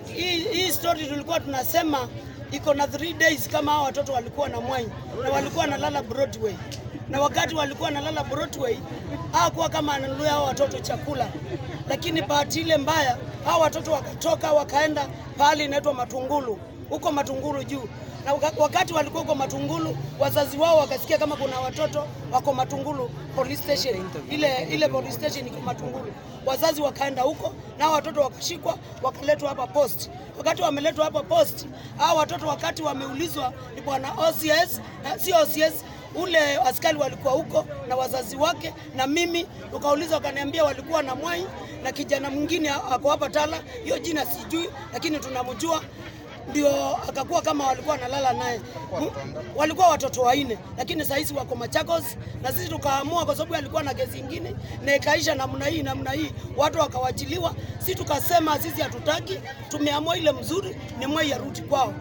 Hii story tulikuwa tunasema iko na 3 days kama hao watoto walikuwa na Mwai na walikuwa wanalala Broadway, na wakati walikuwa wanalala Broadway hakuwa kama ananunulia hao watoto chakula, lakini bahati ile mbaya hao watoto wakatoka wakaenda pahali inaitwa Matungulu, huko Matungulu juu na wakati walikuwa huko Matungulu, wazazi wao wakasikia kama kuna watoto wako Matungulu police station, ile police station iko Matungulu. Wazazi wakaenda huko na watoto wakashikwa wakaletwa hapa post. Wakati wameletwa hapa post, hao watoto wakati wameulizwa ni bwana OCS, si OCS ule askari walikuwa huko na wazazi wake na mimi, tukauliza, wakaniambia walikuwa na Mwai na kijana mwingine ako hapa Tala, hiyo jina sijui, lakini tunamjua ndio akakuwa kama walikuwa wanalala naye. Walikuwa watoto wanne, lakini saa hizi wako Machakos, na sisi tukaamua kwa sababu alikuwa na kesi ingine na ikaisha namna hii namna hii, watu wakawachiliwa. Sisi tukasema sisi hatutaki, tumeamua ile mzuri ni Mwai arudi kwao.